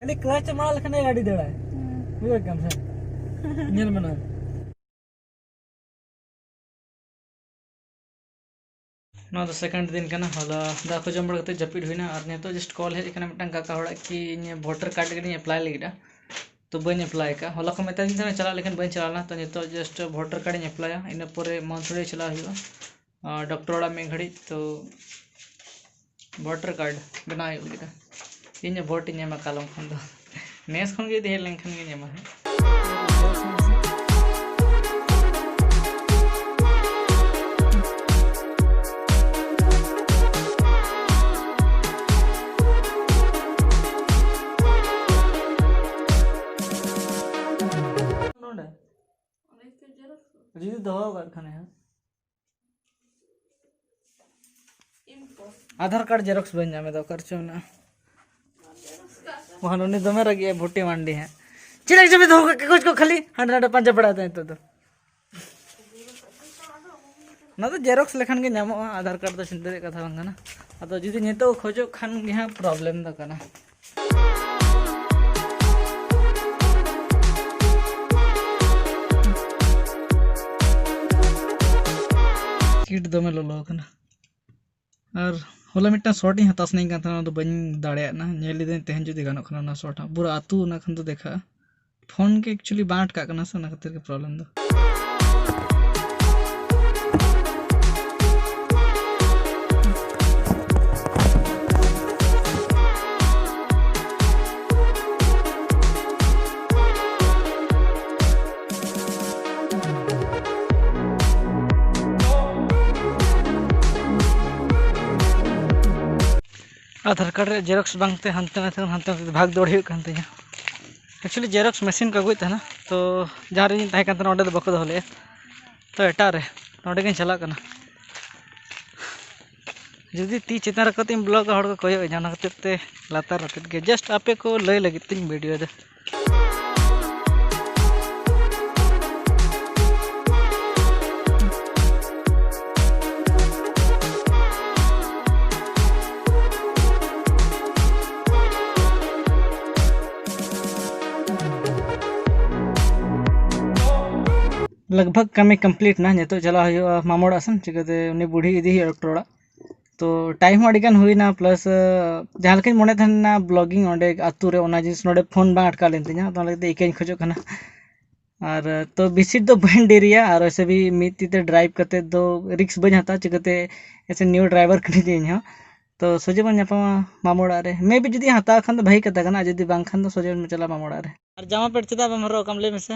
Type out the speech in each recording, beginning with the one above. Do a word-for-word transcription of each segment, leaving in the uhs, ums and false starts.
ᱠᱷᱟᱹᱞᱤ ᱠᱞᱟᱪ ᱮᱢ ᱟᱲᱟᱜ ᱞᱮᱠᱷᱟᱱ ᱜᱮ ᱜᱟᱹᱰᱤ ᱫᱟᱹᱲᱟᱭ᱾ ᱵᱩᱡᱷᱟᱹᱣ ᱠᱮᱫᱟᱢ ᱥᱮ? ᱧᱮᱞ ᱢᱮ ᱱᱚᱣᱟ᱾ ᱱᱚᱣᱟ ᱫᱚ ᱥᱮᱠᱮᱱᱰ ᱫᱤᱱ ᱠᱟᱱᱟ᱾ ᱦᱚᱞᱟ ᱫᱟᱠᱟ ᱠᱚ ᱡᱚᱢ ᱵᱟᱲᱟ ᱠᱟᱛᱮ ᱡᱟᱹᱯᱤᱫ ᱦᱩᱭᱱᱟ, ᱟᱨ ᱱᱤᱛᱚᱜ ᱡᱟᱥᱴ ᱠᱚᱞ ᱦᱮᱡ ᱟᱠᱟᱱᱟ ᱢᱤᱫᱴᱟᱝ ᱠᱟᱠᱟ ᱦᱚᱲᱟᱜ ᱠᱤ ᱤᱧ ᱵᱷᱳᱴᱟᱨ ᱠᱟᱨᱰ ᱞᱟᱹᱜᱤᱫ ᱤᱧ ᱮᱯᱞᱟᱭ ᱞᱟᱹᱜᱤᱫᱼᱟ, ᱛᱚ ᱵᱟᱹᱧ ᱮᱯᱞᱟᱭ ᱟᱠᱟᱫᱼᱟ᱾ ᱦᱚᱞᱟ ᱠᱚ ᱢᱮᱛᱟᱫᱤᱧ ᱛᱟᱦᱮᱱᱟ ᱪᱟᱞᱟᱜ ᱞᱟᱹᱜᱤᱫ, ᱵᱟᱹᱧ ᱪᱟᱞᱟᱣ ᱞᱮᱱᱟ᱾ ᱛᱚ ᱱᱤᱛᱚᱜ ᱡᱟᱥᱴ ᱵᱷᱳᱴᱟᱨ ᱠᱟᱨᱰ ᱤᱧ ᱮᱯᱞᱟᱭᱟ, ᱤᱱᱟᱹ ᱯᱚᱨᱮ ᱢᱚᱱᱥᱩᱨᱤ ᱪᱟᱞᱟᱜ ᱦᱩᱭᱩᱜᱼᱟ᱾ ᱟᱨ ᱰᱚᱠᱴᱚᱨ ᱚᱲᱟᱜ ᱢᱤᱫ ᱜᱷᱟᱹᱲᱤᱡ, ᱛᱚ ᱵᱷᱳᱴᱟᱨ ᱠᱟᱨᱰ ᱵᱮᱱᱟᱣ ᱦᱩᱭᱩᱜ ᱞᱟᱹᱜᱤᱫ᱾ ᱤᱧ ᱦᱚᱸ ᱵᱷᱳᱴ ᱤᱧ ᱮᱢᱟ ᱠᱟᱞᱚᱢ ᱠᱷᱚᱱ ᱫᱚ᱾ ᱱᱮᱥ ᱠᱷᱚᱱ ᱜᱮ ᱡᱩᱫᱤ ᱦᱮᱡ ᱞᱮᱱᱠᱷᱟᱱ ᱜᱤᱧ ᱮᱢᱟ ᱦᱟᱸᱜ᱾ ᱱᱚᱰᱮ ᱡᱩᱫᱤ ᱫᱚᱦᱚ ᱟᱠᱟᱫ ᱠᱷᱟᱱᱮ ᱦᱟᱸᱜ᱾ ᱟᱫᱷᱟᱨ ᱠᱟᱨᱰ ᱡᱮᱨᱚᱠᱥ ᱵᱟᱹᱧ ᱧᱟᱢ ᱮᱫᱟ, ᱚᱠᱟ ᱨᱮᱪᱚ ᱢᱮᱱᱟᱜᱼᱟ᱾ ᱵᱟᱠᱷᱟᱱ ᱩᱱᱤ ᱫᱚᱢᱮ ᱨᱟᱹᱜᱤᱜᱼᱟᱭ, ᱵᱷᱩᱴᱤ ᱢᱟᱱᱰᱤ ᱦᱟᱸᱜ᱾ ᱪᱮᱫ ᱞᱟᱹᱜᱤᱫ ᱪᱚ ᱵᱤᱱ ᱫᱚᱦᱚ ᱠᱟᱜ ᱠᱟᱜᱚᱡᱽ ᱠᱚ ᱠᱷᱟᱹᱞᱤ ᱦᱟᱸᱰᱮ ᱱᱟᱰᱮ ᱯᱟᱸᱡᱟ ᱵᱟᱲᱟᱭ ᱛᱟᱦᱮᱸ ᱱᱤᱛᱚᱜ ᱫᱚ᱾ ᱚᱱᱟ ᱫᱚ ᱡᱮᱨᱚᱠᱥ ᱞᱮᱠᱷᱟᱱ ᱜᱮ ᱧᱟᱢᱚᱜᱼᱟ, ᱟᱫᱷᱟᱨ ᱠᱟᱨᱰ ᱫᱚ ᱪᱤᱱᱛᱟᱹ ᱨᱮᱭᱟᱜ ᱠᱟᱛᱷᱟ ᱵᱟᱝ ᱠᱟᱱᱟ᱾ ᱟᱫᱚ ᱡᱩᱫᱤ ᱱᱤᱛᱚᱜ ᱠᱷᱚᱡᱚᱜ ᱠᱷᱟᱱ ᱜᱮ ᱦᱟᱸᱜ ᱯᱨᱚᱵᱞᱮᱢ ᱫᱚ ᱠᱟᱱᱟ᱾ ᱠᱤᱴ ᱫᱚᱢᱮ ᱞᱚᱞᱚ ᱠᱟᱱᱟ᱾ ᱟᱨ ᱦᱚᱞᱟ ᱢᱤᱫᱴᱟᱝ ᱥᱚᱴ ᱤᱧ ᱦᱟᱛᱟᱣ ᱥᱟᱱᱟᱧ ᱠᱟᱱ ᱛᱟᱦᱮᱱᱟ, ᱚᱱᱟ ᱫᱚ ᱵᱟᱹᱧ ᱫᱟᱲᱮᱭᱟᱜ ᱠᱟᱱᱟ᱾ ᱧᱮᱞ ᱞᱤᱫᱟᱹᱧ ᱛᱮᱦᱮᱧ ᱡᱩᱫᱤ ᱜᱟᱱᱚᱜ ᱠᱷᱟᱱ ᱚᱱᱟ ᱥᱚᱴ ᱦᱟᱸᱜ᱾ ᱯᱩᱨᱟᱹ ᱟᱹᱛᱩ ᱚᱱᱟ ᱠᱷᱟᱱ ᱫᱚ ᱫᱮᱠᱷᱟᱜᱼᱟ᱾ ᱯᱷᱳᱱ ᱜᱮ ᱮᱠᱪᱩᱭᱮᱞᱤ ᱵᱟᱝ ᱟᱴᱠᱟᱜ ᱠᱟᱱᱟ ᱥᱮ, ᱚᱱᱟ ᱠᱷᱟᱹᱛᱤᱨ ᱜᱮ ᱯᱨᱚᱵᱞᱮᱢ ᱫᱚ᱾ ᱟᱫᱷᱟᱨ ᱠᱟᱨᱰ ᱨᱮᱭᱟᱜ ᱡᱮᱨᱚᱠᱥ ᱵᱟᱝᱛᱮ ᱦᱟᱱᱛᱮ ᱱᱟᱛᱮ ᱠᱷᱚᱱ ᱦᱟᱱᱛᱮ ᱱᱟᱛᱮ ᱵᱷᱟᱜᱽ ᱫᱚᱲ ᱦᱩᱭᱩᱜ ᱠᱟᱱ ᱛᱤᱧᱟᱹ᱾ ᱮᱠᱪᱩᱭᱮᱞᱤ ᱡᱮᱨᱚᱠᱥ ᱢᱮᱥᱤᱱ ᱠᱚ ᱟᱹᱜᱩᱭᱮᱫ ᱛᱟᱦᱮᱱᱟ, ᱛᱚ ᱡᱟᱦᱟᱸ ᱨᱮᱜᱤᱧ ᱛᱟᱦᱮᱸ ᱠᱟᱱ ᱛᱟᱦᱮᱱᱟ ᱚᱸᱰᱮ ᱫᱚ ᱵᱟᱠᱚ ᱫᱚᱦᱚ ᱞᱮᱫᱼᱟ, ᱛᱚ ᱮᱴᱟᱜ ᱨᱮ, ᱱᱚᱸᱰᱮ ᱜᱤᱧ ᱪᱟᱞᱟᱜ ᱠᱟᱱᱟ᱾ ᱡᱩᱫᱤ ᱛᱤ ᱪᱮᱛᱟᱱ ᱨᱮ ᱠᱟᱛᱮᱧ ᱵᱞᱚᱜᱟ, ᱦᱚᱲ ᱠᱚ ᱠᱚᱭᱚᱜ ᱤᱧᱟ, ᱚᱱᱟ ᱠᱷᱟᱹᱛᱤᱨ ᱛᱮ ᱞᱟᱛᱟᱨ ᱟᱛᱮᱫ ᱜᱮ, ᱡᱟᱥᱴ ᱟᱯᱮ ᱠᱚ ᱞᱟᱹᱭ ᱞᱟᱹᱜᱤᱫ ᱛᱤᱧ ᱵᱷᱤᱰᱤᱭᱳ ᱫᱚ᱾ ᱞᱟᱜᱽ ᱵᱷᱟᱜᱽ ᱠᱟᱹᱢᱤ ᱠᱚᱢᱯᱞᱤᱴ ᱱᱟ᱾ ᱱᱤᱛᱚᱜ ᱪᱟᱞᱟᱜ ᱦᱩᱭᱩᱜᱼᱟ ᱢᱟᱢᱚ ᱚᱲᱟᱜ ᱥᱮᱱ, ᱪᱤᱠᱟᱹᱛᱮ ᱩᱱᱤ ᱵᱩᱲᱦᱤ ᱤᱫᱤ ᱦᱩᱭᱩᱜᱼᱟ ᱰᱟᱠᱴᱚᱨ ᱚᱲᱟᱜ᱾ ᱛᱚ ᱴᱟᱭᱤᱢ ᱦᱚᱸ ᱟᱹᱰᱤ ᱜᱟᱱ ᱦᱩᱭᱱᱟ, ᱯᱞᱟᱥ ᱡᱟᱦᱟᱸ ᱞᱮᱠᱟᱧ ᱢᱚᱱᱮ ᱛᱟᱦᱮᱱᱟ ᱵᱞᱚᱜᱤᱝ ᱚᱸᱰᱮ ᱟᱹᱛᱩ ᱨᱮ, ᱚᱱᱟ ᱡᱤᱱᱤᱥ ᱱᱚᱰᱮ ᱯᱷᱳᱱ ᱵᱟᱝ ᱟᱴᱠᱟᱣ ᱞᱮᱱ ᱛᱤᱧᱟ, ᱚᱱᱟ ᱞᱟᱹᱜᱤᱫ ᱛᱮ ᱤᱠᱟᱹᱧ ᱠᱷᱚᱡᱚᱜ ᱠᱟᱱᱟ᱾ ᱟᱨ ᱛᱚ ᱵᱮᱥᱤ ᱫᱚ ᱵᱟᱹᱧ ᱰᱮᱨᱤᱭᱟ, ᱟᱨ ᱣᱮᱥᱮ ᱵᱷᱤ ᱢᱤᱫ ᱛᱤ ᱛᱮ ᱰᱨᱟᱭᱤᱵᱷ ᱠᱟᱛᱮ ᱫᱚ ᱨᱤᱠᱥ ᱵᱟᱹᱧ ᱦᱟᱛᱟᱣᱟ, ᱪᱤᱠᱟᱹᱛᱮ ᱮᱥᱮ ᱱᱤᱭᱩ ᱰᱨᱟᱭᱵᱷᱟᱨ ᱠᱟᱹᱱᱟᱹᱧ ᱤᱧ ᱦᱚᱸ᱾ ᱛᱚ ᱥᱚᱡᱷᱮ ᱵᱚᱱ ᱧᱟᱯᱟᱢᱟ ᱢᱟᱢᱚ ᱚᱲᱟᱜ ᱨᱮ, ᱢᱮ ᱵᱤ ᱡᱩᱫᱤ ᱦᱟᱛᱟᱣ ᱠᱷᱟᱱ ᱫᱚ ᱵᱷᱟᱹᱜᱤ ᱠᱟᱛᱷᱟ ᱠᱟᱱᱟ, ᱟᱨ ᱡᱩᱫᱤ ᱵᱟᱝ ᱠᱷᱟᱱ ᱫᱚ ᱥᱚᱡᱷᱮ ᱵᱚᱱ ᱪᱟᱞᱟᱜᱼᱟ ᱢᱟᱢᱚ ᱚᱲᱟᱜ ᱨᱮ᱾ ᱟᱨ ᱡᱟᱢᱟ ᱯᱮᱱᱴ ᱪᱮᱫᱟᱜ ᱵᱟᱢ ᱦᱚᱨᱚᱜ ᱠᱟᱜᱼᱟ ᱞᱟᱹᱭ ᱢᱮᱥᱮ?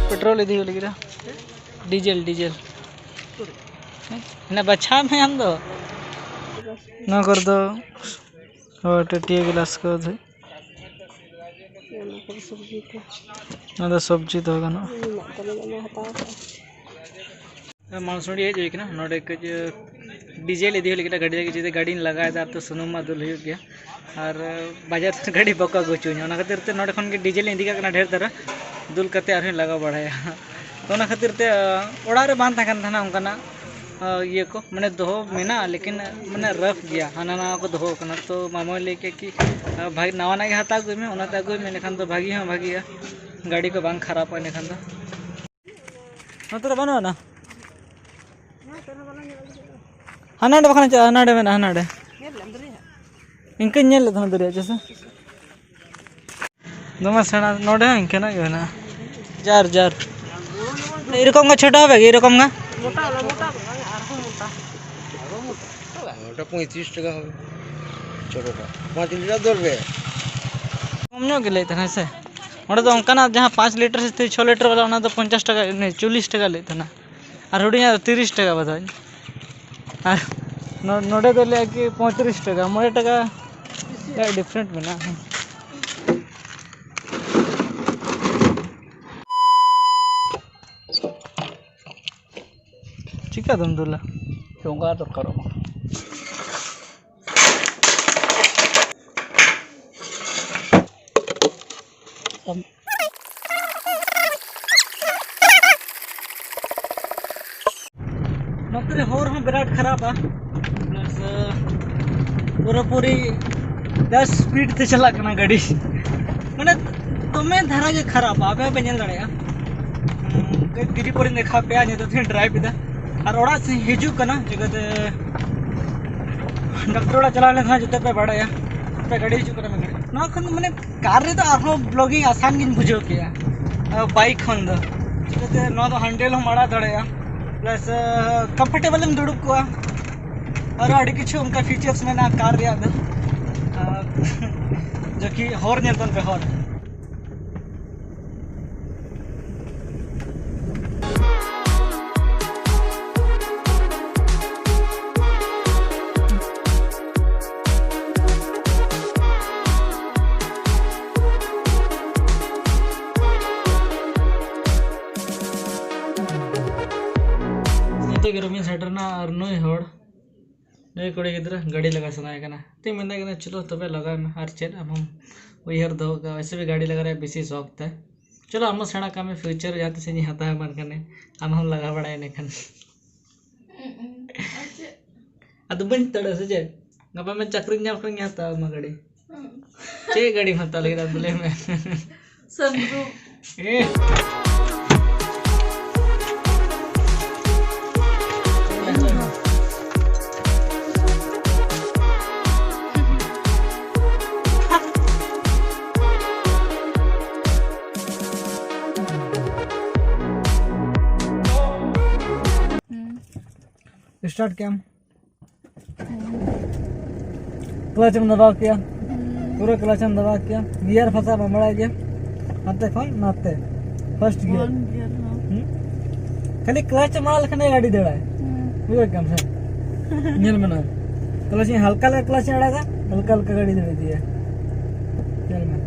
ᱯᱮᱴᱨᱳᱞ ᱤᱫᱤ ᱦᱩᱭ ᱞᱟᱹᱜᱤᱫ ᱟ᱾ Diesel, diesel. ᱦᱮᱸ? ᱚᱱᱟ ᱵᱟᱪᱷᱟᱣ ᱢᱮ ᱟᱢ ᱫᱚ᱾ ᱱᱚᱣᱟ ᱠᱚᱨᱮ ᱫᱚ ᱦᱳᱭ, ᱴᱟᱹᱴᱭᱟᱹ ᱜᱞᱟᱥ ᱠᱚ ᱫᱷᱩ-, ᱚᱱᱟ ᱠᱚᱨᱮ ᱥᱚᱵᱽᱡᱤ ᱠᱚ᱾ ᱚᱱᱟ ᱫᱚ ᱥᱚᱵᱽᱡᱤ ᱫᱚᱦᱚ ᱜᱟᱱᱚᱜᱼᱟ᱾ ᱢᱮᱱᱟᱜ ᱛᱟᱞᱮ, ᱚᱱᱟ ᱦᱟᱛᱟᱣ ᱠᱟᱜᱼᱟ᱾ ᱢᱟᱱᱥᱩᱱᱰᱤ ᱦᱮᱡ ᱦᱩᱭ ᱠᱟᱱᱟ᱾ ᱱᱚᱰᱮ ᱠᱟᱹᱡ ᱰᱤᱡᱮᱞ ᱤᱫᱤ ᱦᱩᱭ ᱞᱟᱹᱜᱤᱫ, ᱜᱟᱹᱰᱤ ᱞᱟᱹᱜᱤᱫ ᱡᱩᱫᱤ ᱜᱟᱹᱰᱤᱧ ᱞᱟᱜᱟᱭᱮᱫᱟ ᱛᱚ ᱥᱩᱱᱩᱢ ᱢᱟ ᱫᱩᱞ ᱦᱩᱭᱩᱜ ᱜᱮᱭᱟ᱾ ᱟᱨ ᱵᱟᱡᱟᱨ ᱛᱮ ᱜᱟᱹᱰᱤ ᱵᱟᱠᱚ ᱟᱹᱜᱩ ᱦᱚᱪᱚᱧᱟ, ᱚᱱᱟ ᱠᱷᱟᱹᱛᱤᱨ ᱛᱮ ᱱᱚᱰᱮ ᱠᱷᱚᱱ ᱜᱮ ᱰᱤᱡᱮᱞ ᱤᱧ ᱤᱫᱤ ᱠᱟᱜ ᱠᱟᱱᱟ ᱰᱷᱮᱨ ᱫᱷᱟᱨᱟ, ᱫᱩᱞ ᱠᱟᱛᱮ ᱟᱨᱦᱚᱸᱧ ᱞᱟᱜᱟᱣ ᱵᱟᱲᱟᱭᱟ᱾ ᱛᱚ ᱚᱱᱟ ᱠᱷᱟᱹᱛᱤᱨ ᱛᱮ ᱚᱲᱟᱜ ᱨᱮ ᱵᱟᱝ ᱛᱟᱦᱮᱸ ᱠᱟᱱ ᱛᱟᱦᱮᱱᱟ ᱚᱱᱠᱟᱱᱟᱜ ᱤᱭᱟᱹ ᱠᱚ, ᱢᱟᱱᱮ ᱫᱚᱦᱚ ᱢᱮᱱᱟᱜᱼᱟ, ᱞᱮᱠᱤᱱ ᱢᱟᱱᱮ ᱨᱟᱯᱷ ᱜᱮᱭᱟ, ᱦᱟᱱᱟ ᱱᱟᱣᱟ ᱠᱚ ᱫᱚᱦᱚ ᱠᱟᱱᱟ᱾ ᱛᱚ ᱢᱟᱢᱚᱭ ᱞᱟᱹᱭ ᱠᱮᱫ ᱠᱤ ᱵᱷᱟᱜᱮ ᱱᱟᱣᱟᱱᱟᱜ ᱜᱮ ᱦᱟᱛᱟᱣ ᱟᱹᱜᱩᱭ ᱢᱮ, ᱚᱱᱟᱛᱮ ᱟᱹᱜᱩᱭ ᱢᱮ, ᱮᱸᱰᱮᱠᱷᱟᱱ ᱫᱚ ᱵᱷᱟᱜᱮ ᱦᱚᱸ ᱵᱷᱟᱜᱮᱜᱼᱟ, ᱜᱟᱹᱰᱤ ᱠᱚ ᱵᱟᱝ ᱠᱷᱟᱨᱟᱯᱚᱜᱼᱟ ᱮᱸᱰᱮᱠᱷᱟᱱ ᱫᱚ᱾ ᱱᱚᱛᱮ ᱨᱮ ᱵᱟᱹᱱᱩᱜ ᱟᱱᱟ? ᱦᱟᱱᱟ ᱱᱟᱰᱮ ᱵᱟᱠᱷᱟᱱ ᱪᱟᱞᱟᱜᱼᱟ, ᱦᱟᱱᱟ ᱱᱟᱰᱮ ᱢᱮᱱᱟᱜᱼᱟ, ᱦᱟᱱᱟ ᱱᱟᱰᱮ᱾ ᱤᱱᱠᱟᱹᱧ ᱧᱮᱞ ᱞᱮᱫ ᱛᱟᱦᱮᱱᱟ ᱫᱚᱨᱭᱟ ᱪᱮ ᱥᱮ᱾ ᱫᱚᱢᱮ ᱥᱮᱬᱟ, ᱱᱚᱰᱮ ᱦᱚᱸ ᱤᱱᱠᱟᱹᱱᱟᱜ ᱜᱮ ᱢᱮᱱᱟᱜᱼᱟ᱾ ᱡᱟᱨ, ᱡᱟᱨ᱾ ᱮᱭᱨᱚᱠᱚᱢ ᱜᱮ ᱪᱷᱳᱴᱟ ᱦᱚᱵᱮ, ᱮᱭᱨᱚᱠᱚᱢ ᱜᱮ᱾ ᱢᱚᱴᱟ ᱵᱟᱞᱟ, ᱢᱚᱴᱟ ᱫᱚ ᱵᱟᱝ, ᱟᱨᱦᱚᱸ ᱢᱚᱴᱟ᱾ ওটা পঁয়ত্রিশ টাকা হবে, ছোটোটা। পাঁচ লিটার ধরবে। কম ᱧᱚᱜ ᱜᱮ ᱞᱟᱹᱭᱮᱫ ᱛᱟᱦᱮᱱᱟ ᱥᱮ? ᱚᱸᱰᱮ ᱫᱚ ᱚᱱᱠᱟᱱᱟᱜ ᱡᱟᱦᱟᱸ ᱯᱟᱸᱪ ᱞᱤᱴᱟᱨ ᱥᱮ ᱪᱷᱚ ᱞᱤᱴᱟᱨ ᱵᱟᱞᱟ, ᱚᱱᱟ ᱫᱚ ᱯᱚᱧᱪᱟᱥ ᱴᱟᱠᱟ, ᱪᱚᱞᱞᱤᱥ ᱴᱟᱠᱟ ᱞᱟᱹᱭᱮᱫ ᱛᱟᱦᱮᱱᱟ᱾ ᱟᱨ ᱦᱩᱰᱤᱧᱟᱜ ᱫᱚ ᱛᱤᱨᱤᱥ ᱴᱟᱠᱟ ᱵᱟᱫᱷᱟᱣ᱾ ᱟᱨ ᱱᱚ- ᱱᱚᱰᱮ ᱫᱚ ᱞᱟᱹᱭᱟ ᱠᱤ ᱯᱚᱸᱭᱛᱨᱤᱥ ᱴᱟᱠᱟ, ᱢᱚᱬᱮ ᱴᱟᱠᱟ ᱰᱤᱯᱷᱟᱨᱮᱱᱴ ᱢᱮᱱᱟᱜᱼᱟ᱾ ᱪᱤᱠᱟ ᱫᱚᱢ ᱫᱩᱞᱟ? ᱪᱚᱸᱜᱟ ᱫᱚᱨᱠᱟᱨᱚᱜᱼᱟ᱾ ᱱᱚᱛᱮ ᱨᱮ ᱦᱚᱨ ᱦᱚᱸ ᱵᱤᱨᱟᱴ ᱠᱷᱟᱨᱟᱯᱟ, ᱯᱞᱟᱥ ᱯᱩᱨᱟᱹᱯᱩᱨᱤ ᱫᱚᱥ ᱥᱯᱤᱰ ᱛᱮ ᱪᱟᱞᱟᱜ ᱠᱟᱱᱟ ᱜᱟᱹᱰᱤ᱾ ᱢᱟᱱᱮ ᱫᱚᱢᱮ ᱫᱷᱟᱨᱟ ᱜᱮ ᱠᱷᱟᱨᱟᱯᱟ, ᱟᱯᱮ ᱦᱚᱸᱯᱮ ᱧᱮᱞ ᱫᱟᱲᱮᱭᱟᱜᱼᱟ᱾ ᱦᱩᱸ, ᱫᱷᱤᱨᱤ ᱯᱚᱨᱮᱧ ᱫᱮᱠᱷᱟᱣ ᱯᱮᱭᱟ, ᱱᱤᱛᱚᱜ ᱫᱚᱧ ᱰᱨᱟᱭᱤᱵᱷ ᱮᱫᱟ᱾ ᱟᱨ ᱚᱲᱟᱜ ᱥᱮᱫ ᱦᱤᱡᱩᱜ ᱠᱟᱱᱟ, ᱪᱤᱠᱟᱹᱛᱮ ᱰᱟᱠᱛᱟᱨ ᱚᱲᱟᱜ ᱪᱟᱞᱟᱣ ᱞᱮᱱᱠᱷᱟᱱ ᱡᱚᱛᱚ ᱯᱮ ᱵᱟᱲᱟᱭᱟ᱾ ᱱᱚᱛᱮ ᱜᱟᱹᱰᱤ ᱦᱤᱡᱩᱜ ᱠᱟᱱᱟ ᱢᱮᱱᱠᱷᱟᱱ ᱱᱚᱣᱟ ᱠᱷᱚᱱ ᱫᱚ ᱢᱟᱱᱮ ᱠᱟᱨ ᱨᱮᱫᱚ ᱟᱨᱦᱚᱸ ᱵᱞᱚᱜᱤᱝ ᱟᱥᱟᱱ ᱜᱤᱧ ᱵᱩᱡᱷᱟᱹᱣ ᱠᱮᱜᱼᱟ ᱵᱟᱭᱤᱠ ᱠᱷᱚᱱ ᱫᱚ᱾ ᱪᱤᱠᱟᱹᱛᱮ ᱱᱚᱣᱟ ᱫᱚ ᱦᱮᱱᱰᱮᱞ ᱦᱚᱸᱢ ᱟᱲᱟᱜ ᱫᱟᱲᱮᱭᱟᱜᱼᱟ, ᱯᱞᱟᱥ ᱠᱚᱢᱯᱷᱚᱨᱴᱮᱵᱚᱞ ᱮᱢ ᱫᱩᱲᱩᱵ ᱠᱚᱜᱼᱟ᱾ ᱟᱨᱚ ᱟᱹᱰᱤ ᱠᱤᱪᱷᱩ ᱚᱱᱠᱟ ᱯᱷᱤᱪᱟᱨᱥ ᱢᱮᱱᱟᱜᱼᱟ ᱠᱟᱨ ᱨᱮᱭᱟᱜ ᱫᱚ᱾ ᱟᱨ ᱡᱚᱠᱤ ᱦᱚᱨ ᱧᱮᱞ ᱛᱟᱵᱚᱱ ᱯᱮ, ᱦᱚᱨ᱾ ᱱᱤᱛᱚᱜ ᱜᱮ ᱨᱩᱢᱤᱧ ᱥᱮᱴᱮᱨᱱᱟ ᱟᱨ ᱱᱩᱭ ᱦᱚᱲ, ᱱᱩᱭ ᱠᱩᱲᱤ ᱜᱤᱫᱽᱨᱟᱹ ᱜᱟᱹᱰᱤ ᱞᱟᱜᱟ ᱥᱟᱱᱟᱭᱮ ᱠᱟᱱᱟ᱾ ᱛᱤᱧ ᱢᱮᱱᱫᱟᱭ ᱠᱟᱱᱟ, "ᱪᱚᱞᱚ ᱛᱚᱵᱮ ᱞᱟᱜᱟᱭ ᱢᱮ, ᱟᱨ ᱪᱮᱫ ᱟᱢ ᱦᱚᱢ ᱩᱭᱦᱟᱹᱨ ᱫᱚᱦᱚ ᱠᱟᱜᱼᱟ, ᱣᱮᱥᱮ ᱵᱷᱤ ᱜᱟᱹᱰᱤ ᱞᱟᱜᱟ ᱨᱮᱭᱟᱜ ᱵᱮᱥᱤ ᱥᱚᱠ ᱛᱟᱭ᱾ ᱪᱚᱞᱚ ᱟᱢ ᱦᱚᱸ ᱥᱮᱬᱟ ᱠᱟᱜ ᱢᱮ, ᱯᱷᱤᱭᱩᱪᱟᱨ ᱨᱮ ᱡᱟᱦᱟᱸ ᱛᱤᱥ ᱤᱧ ᱦᱟᱛᱟᱣ ᱮᱢᱟᱱ ᱠᱷᱟᱱᱮ, ᱟᱢ ᱦᱚᱢ ᱞᱟᱜᱟ ᱵᱟᱲᱟᱭᱟ ᱤᱱᱟᱹᱠᱷᱟᱱ᱾" ᱟᱫᱚ ᱵᱟᱹᱧ ᱦᱟᱛᱟᱣᱟ ᱥᱮ ᱪᱮᱫ? ᱜᱟᱯᱟ ᱢᱮ ᱪᱟᱹᱠᱨᱤᱧ ᱧᱟᱢ ᱠᱷᱟᱱ ᱜᱮ ᱦᱟᱛᱟᱣ ᱟᱢᱟ ᱜᱟᱹᱰᱤ᱾ ᱪᱮᱫ ᱜᱟᱹᱰᱤᱢ ᱦᱟᱛᱟᱣ ᱞᱟᱹᱜᱤᱫ ᱟᱫᱚ ᱞᱟᱹᱭ ᱢᱮ? ᱥᱟᱱᱨᱩᱯ᱾ ᱮ᱾ ᱥᱴᱟᱨᱴ ᱠᱮᱫ ᱟᱢ᱾ ᱠᱞᱟᱪ ᱮᱢ ᱫᱟᱵᱟᱣ ᱠᱮᱭᱟ, ᱯᱩᱨᱟᱹ ᱠᱞᱟᱪ ᱮᱢ ᱫᱟᱵᱟᱣ ᱠᱮᱭᱟ, ᱜᱤᱭᱟᱨ ᱯᱷᱟᱥᱟ ᱵᱟᱢ ᱵᱟᱲᱟᱭ ᱜᱮᱭᱟ᱾ ᱱᱟᱛᱮ ᱠᱷᱚᱱ ᱱᱟᱛᱮ, ᱯᱷᱟᱨᱥᱴ ᱜᱤᱭᱟᱨ᱾ ᱦᱩᱸ? ᱠᱷᱟᱹᱞᱤ ᱠᱞᱟᱪ ᱮᱢ ᱟᱲᱟᱜ ᱞᱮᱠᱷᱟᱱ ᱜᱮ ᱜᱟᱹᱰᱤ ᱫᱟᱹᱲᱟᱭ᱾ ᱵᱩᱡᱷᱟᱹᱣ ᱠᱮᱫᱟᱢ ᱥᱮ? ᱧᱮᱞ ᱢᱮ ᱱᱚᱜᱼᱚᱭ, ᱠᱞᱟᱪ ᱤᱧ ᱦᱟᱞᱠᱟ ᱞᱮᱠᱟ ᱠᱞᱟᱪ ᱤᱧ ᱟᱲᱟᱜᱟ, ᱦᱟᱞᱠᱟ ᱦᱟᱞᱠᱟ ᱜᱟᱹᱰᱤ ᱫᱟᱹᱲ ᱤᱫᱤᱭᱟ᱾ ᱧᱮᱞ ᱢᱮ᱾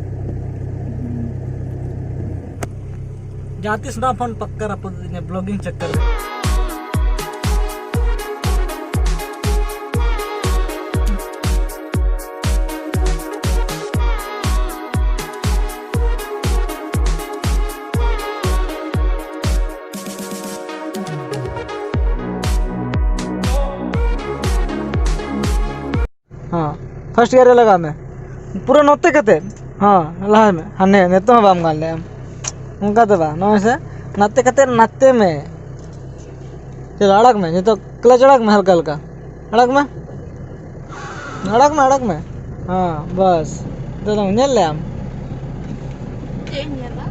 ᱡᱟᱦᱟᱸ ᱛᱤᱥ ᱱᱚᱣᱟ ᱯᱷᱳᱱ ᱯᱟᱠᱠᱟ ᱨᱟᱹᱯᱩᱫ ᱤᱫᱤᱧᱟ ᱵᱞᱚᱜᱤᱝ ᱪᱟᱠᱠᱟᱨ ᱨᱮ᱾ ᱦᱮᱸ, ᱯᱷᱟᱨᱥᱴ ᱜᱤᱭᱟᱨ ᱨᱮ ᱞᱟᱜᱟᱣ ᱢᱮ, ᱯᱩᱨᱟᱹ ᱱᱚᱛᱮ ᱠᱟᱛᱮ᱾ ᱦᱮᱸ, ᱞᱟᱦᱟᱭ ᱢᱮ᱾ ᱦᱟᱱᱮ ᱱᱤᱛᱚᱜ ᱦᱚᱸ ᱵᱟᱢ ᱜᱟᱱ ᱞᱮᱫᱼᱟ᱾ ᱚᱱᱠᱟ ᱫᱚ ᱵᱟᱝ, ᱱᱚᱜᱼᱚᱭ ᱥᱮ, ᱱᱟᱛᱮ ᱠᱟᱛᱮ ᱱᱟᱛᱮ ᱢᱮ᱾ ᱪᱚᱞᱚ, ᱟᱲᱟᱜᱽ ᱢᱮ ᱱᱤᱛᱚᱜ, ᱠᱞᱟᱪ ᱟᱲᱟᱜᱽ ᱢᱮ ᱦᱟᱞᱠᱟ ᱦᱟᱞᱠᱟ᱾ ᱟᱲᱟᱜᱽ ᱢᱮ, ᱟᱲᱟᱜᱽ ᱢᱮ, ᱟᱲᱟᱜᱽ ᱢᱮ᱾ ᱦᱮᱸ, ᱵᱟᱥ, ᱱᱤᱛᱚᱜ ᱫᱚ ᱧᱮᱞ ᱞᱮᱫᱼᱟᱢ? ᱪᱮᱫ ᱤᱧ ᱧᱮᱞᱟ?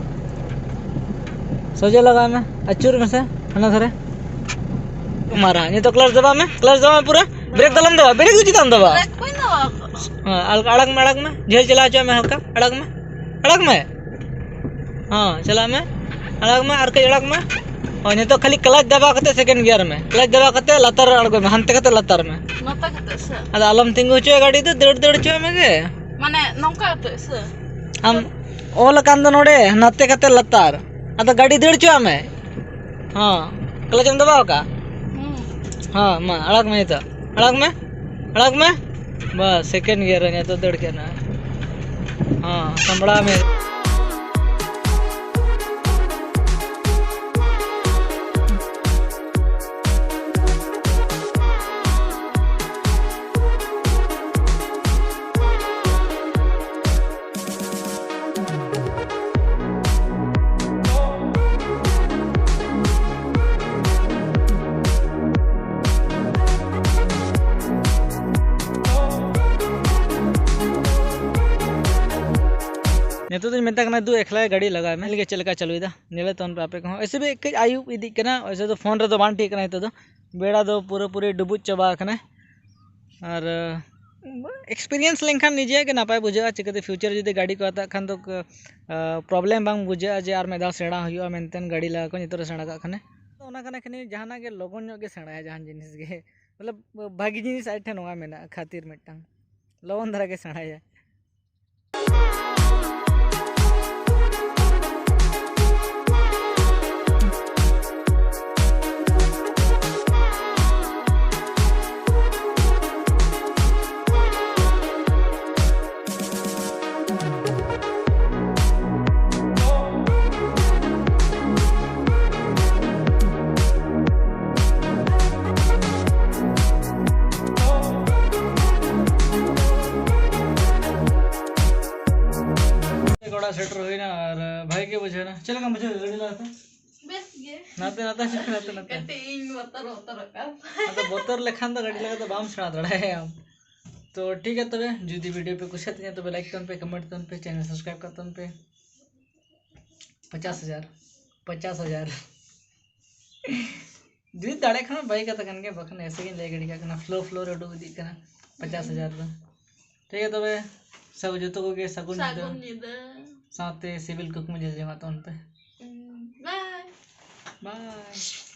ᱥᱚᱡᱷᱮ ᱞᱟᱜᱟᱣ ᱢᱮ, ᱟᱹᱪᱩᱨ ᱢᱮᱥᱮ ᱦᱟᱱᱟ ᱫᱷᱟᱨᱮ᱾ ᱢᱟᱨᱟ, ᱱᱤᱛᱚᱜ ᱠᱞᱟᱪ ᱫᱟᱵᱟᱣ ᱢᱮ, ᱠᱞᱟᱪ ᱫᱟᱵᱟᱣ ᱢᱮ ᱯᱩᱨᱟᱹ᱾ ᱵᱨᱮᱠ ᱫᱚ ᱟᱞᱚᱢ ᱫᱟᱵᱟᱣᱟ, ᱵᱨᱮᱠ ᱫᱚ ᱪᱮᱫᱟᱜ ᱮᱢ ᱫᱟᱵᱟᱣᱟ? ᱵᱨᱮᱠ ᱠᱚᱧ ᱫᱟᱵᱟᱣ ᱠᱟᱜᱼᱟ᱾ ᱦᱮᱸ, ᱟᱲ-, ᱟᱲᱟᱜᱽ ᱢᱮ, ᱟᱲᱟᱜᱽ ᱢᱮ, ᱡᱷᱟᱹᱞ ᱪᱟᱞᱟᱣ ᱦᱚᱪᱚᱣᱟᱜ ᱢᱮ ᱦᱟᱞᱠᱟ, ᱟᱲᱟᱜᱽ ᱢᱮ, ᱟᱲᱟᱜᱽ ᱢᱮ᱾ ᱦᱮᱸ, ᱪᱟᱞᱟᱜ ᱢᱮ, ᱟᱲᱟᱜᱽ ᱢᱮ, ᱟᱨ ᱠᱟᱹᱡ ᱟᱲᱟᱜᱽ ᱢᱮ᱾ ᱦᱳᱭ, ᱱᱤᱛᱚᱜ ᱠᱷᱟᱹᱞᱤ ᱠᱞᱟᱪ ᱫᱟᱵᱟᱣ ᱠᱟᱛᱮ ᱥᱮᱠᱮᱱᱰ ᱜᱤᱭᱟᱨ ᱢᱮ, ᱠᱞᱟᱪ ᱫᱟᱵᱟᱣ ᱠᱟᱛᱮ ᱞᱟᱛᱟᱨ ᱨᱮ ᱟᱬᱜᱚᱭ ᱢᱮ, ᱦᱟᱱᱛᱮ ᱠᱟᱛᱮ ᱞᱟᱛᱟᱨ ᱢᱮ᱾ ᱱᱚᱛᱮ ᱠᱟᱛᱮ ᱥᱮ? ᱟᱫᱚ ᱟᱞᱚᱢ ᱛᱤᱸᱜᱩ ᱦᱚᱪᱚᱭᱟ ᱜᱟᱹᱰᱤ ᱫᱚ, ᱫᱟᱹᱲ ᱫᱟᱹᱲ ᱦᱚᱪᱚᱭ ᱢᱮ ᱜᱮ᱾ ᱢᱟᱱᱮ ᱱᱚᱝᱠᱟ ᱠᱟᱛᱮ ᱥᱮ? ᱟᱢ ᱚᱞ ᱟᱠᱟᱱ ᱫᱚ ᱱᱚᱰᱮ ᱱᱟᱛᱮ ᱠᱟᱛᱮ ᱞᱟᱛᱟᱨ, ᱟᱫᱚ ᱜᱟᱹᱰᱤ ᱫᱟᱹᱲ ᱦᱚᱪᱚᱣᱟᱜ ᱢᱮ᱾ ᱦᱚᱸ, ᱠᱞᱟᱪ ᱮᱢ ᱫᱟᱵᱟᱣ ᱠᱟᱜᱼᱟ? ᱦᱩᱸ᱾ ᱦᱚᱸ, ᱢᱟ ᱟᱲᱟᱜᱽ ᱢᱮ ᱱᱤᱛᱚᱜ, ᱟᱲᱟᱜᱽ ᱢᱮ, ᱟᱲᱟᱜᱽ ᱢᱮ᱾ ᱵᱟᱥ, ᱥᱮᱠᱮᱱᱰ ᱜᱤᱭᱟᱨ ᱨᱮ ᱱᱤᱛᱚᱜ ᱫᱟᱹᱲ ᱠᱮᱫ ᱱᱟ᱾ ᱦᱚᱸ, ᱥᱟᱢᱵᱲᱟᱣ ᱢᱮ᱾ ᱱᱤᱛᱚᱜ ᱫᱚᱧ ᱢᱮᱛᱟ ᱠᱟᱱᱟ, "ᱫᱩ ᱮᱠᱞᱟ ᱜᱟᱹᱰᱤ ᱞᱟᱜᱟᱭ ᱢᱮ, ᱧᱮᱞ ᱜᱮ ᱪᱮᱫ ᱞᱮᱠᱟ ᱪᱟᱹᱞᱩᱭᱮᱫᱟ, ᱧᱮᱞᱮ ᱛᱟᱵᱚᱱ ᱯᱮ ᱟᱯᱮ ᱠᱚᱦᱚᱸ᱾" ᱮᱭᱥᱮ ᱵᱷᱤ ᱠᱟᱹᱡ ᱟᱹᱭᱩᱵ ᱤᱫᱤᱜ ᱠᱟᱱᱟ, ᱮᱭᱥᱮ ᱫᱚ ᱯᱷᱳᱱ ᱨᱮᱫᱚ ᱵᱟᱝ ᱴᱷᱤᱠ ᱠᱟᱱᱟ ᱱᱤᱛᱚᱜ ᱫᱚ, ᱵᱮᱲᱟ ᱫᱚ ᱯᱩᱨᱟᱹᱯᱩᱨᱤ ᱰᱩᱵᱩᱡ ᱪᱟᱵᱟ ᱟᱠᱟᱱᱟ᱾ ᱟᱨ ᱮᱠᱥᱯᱤᱨᱤᱭᱮᱱᱥ ᱞᱮᱱᱠᱷᱟᱱ ᱱᱤᱡᱮ ᱜᱮ ᱱᱟᱯᱟᱭ ᱵᱩᱡᱷᱟᱹᱜᱼᱟ᱾ ᱪᱤᱠᱟᱹᱛᱮ ᱯᱷᱤᱭᱩᱪᱟᱨ ᱡᱩᱫᱤ ᱜᱟᱹᱰᱤ ᱠᱚ ᱦᱟᱛᱟᱜ ᱠᱷᱟᱱ ᱫᱚ ᱯᱨᱚᱵᱞᱮᱢ ᱵᱟᱝ ᱵᱩᱡᱷᱟᱹᱜᱼᱟ ᱡᱮ ᱟᱨ ᱢᱤᱫ ᱫᱷᱟᱣ ᱥᱮᱬᱟ ᱦᱩᱭᱩᱜᱼᱟ ᱢᱮᱱᱛᱮ, ᱜᱟᱹᱰᱤ ᱞᱟᱜᱟ ᱠᱚ ᱱᱤᱛᱚᱜ ᱨᱮ ᱥᱮᱬᱟ ᱠᱟᱜ ᱠᱷᱟᱱᱮ᱾ ᱛᱚ ᱚᱱᱟ ᱠᱟᱱᱟ ᱠᱷᱟᱱ ᱡᱟᱦᱟᱱᱟᱜ ᱜᱮ ᱞᱚᱜᱚᱱ ᱧᱚᱜ ᱜᱮ ᱥᱮᱬᱟᱭᱟ, ᱡᱟᱦᱟᱱ ᱡᱤᱱᱤᱥ ᱜᱮ᱾ ᱢᱚᱛᱞᱚᱵ ᱵᱷᱟᱹᱜᱤ ᱡᱤᱱᱤᱥ ᱟᱡ ᱴᱷᱮᱱ ᱱᱚᱣᱟ ᱢᱮᱱᱟᱜᱼᱟ ᱠᱷᱟᱹᱛᱤᱨ ᱢᱤᱫᱴᱟᱝ ᱞᱚᱜᱚᱱ ᱫᱷᱟᱨᱟ ᱜᱮ ᱥᱮᱬᱟᱭᱟ᱾ ᱚᱲᱟᱜ ᱥᱮᱴᱮᱨ ᱦᱩᱭᱱᱟ ᱟᱨ ᱵᱷᱟᱜᱮ ᱜᱮ ᱵᱩᱡᱷᱟᱹᱣ ᱮᱱᱟ᱾ ᱪᱮᱫ ᱞᱮᱠᱟᱢ ᱵᱩᱡᱷᱟᱹᱣ ᱠᱮᱫᱟ ᱜᱟᱹᱰᱤ ᱞᱟᱜᱟᱛᱮ? ᱵᱮᱥ ᱜᱮ᱾ ᱱᱟᱛᱮ ᱱᱟᱛᱮ ᱦᱤᱡᱩᱜ ᱢᱮ, ᱱᱟᱛᱮ ᱱᱟᱛᱮ᱾ ᱠᱟᱹᱴᱤᱡ ᱤᱧ ᱵᱚᱛᱚᱨ ᱵᱚᱛᱚᱨᱚᱜ ᱠᱟᱱ᱾ ᱟᱫᱚ ᱵᱚᱛᱚᱨ ᱞᱮᱠᱷᱟᱱ ᱫᱚ ᱜᱟᱹᱰᱤ ᱞᱟᱜᱟ ᱫᱚ ᱵᱟᱢ ᱥᱮᱬᱟ ᱫᱟᱲᱮᱭᱟᱜᱼᱟ᱾ ᱛᱚ ᱴᱷᱤᱠ ᱜᱮᱭᱟ, ᱛᱚᱵᱮ ᱡᱩᱫᱤ ᱵᱷᱤᱰᱤᱭᱳ ᱯᱮ ᱠᱩᱥᱤᱭᱟᱜ ᱛᱤᱧᱟ ᱛᱚᱵᱮ ᱞᱟᱭᱤᱠ ᱛᱟᱵᱚᱱ ᱯᱮ, ᱠᱚᱢᱮᱱᱴ ᱛᱟᱵᱚᱱ ᱯᱮ, ᱪᱮᱱᱮᱞ ᱥᱟᱵᱥᱠᱨᱟᱭᱤᱵ ᱠᱟᱜ ᱛᱟᱵᱚᱱ ᱯᱮ᱾ ᱯᱚᱪᱟᱥ ᱦᱟᱡᱟᱨ, ᱯᱚᱪᱟᱥ ᱦᱟᱡᱟᱨ᱾ ᱡᱩᱫᱤ ᱫᱟᱲᱮ ᱠᱷᱟᱱ ᱵᱷᱟᱹᱜᱤ ᱠᱟᱛᱷᱟ ᱠᱟᱱ ᱜᱮᱭᱟ, ᱵᱟᱠᱷᱟᱱ ᱮᱥᱮ ᱜᱤᱧ ᱞᱟᱹᱭ ᱜᱤᱰᱤ ᱠᱟᱜ ᱠᱟᱱᱟ, ᱯᱷᱞᱳ ᱯᱷᱞᱳ ᱨᱮ ᱩᱰᱩᱠ ᱤᱫᱤᱜ ᱠᱟᱱᱟ ᱯᱚᱪᱟᱥ ᱦᱟᱡᱟᱨ ᱫᱚ᱾ ᱴᱷᱤᱠ ᱜᱮᱭᱟ, ᱛᱚᱵᱮ ᱥᱟᱹᱜᱩ-, ᱡᱚᱛᱚ ᱠᱚᱜᱮ ᱥᱟᱹᱜᱩᱱ ᱧᱤᱫᱟᱹ᱾ ᱥᱟᱹᱜᱩᱱ ᱧᱤᱫᱟᱹ᱾ ᱥᱟᱶᱛᱮ ᱥᱤᱵᱤᱞ ᱠᱩᱠᱢᱩ ᱧᱮᱞ ᱡᱚᱝᱟᱜ ᱛᱟᱵᱚᱱ ᱯᱮ᱾ ᱦᱩᱸ, ᱵᱟᱭ᱾ ᱵᱟᱭ᱾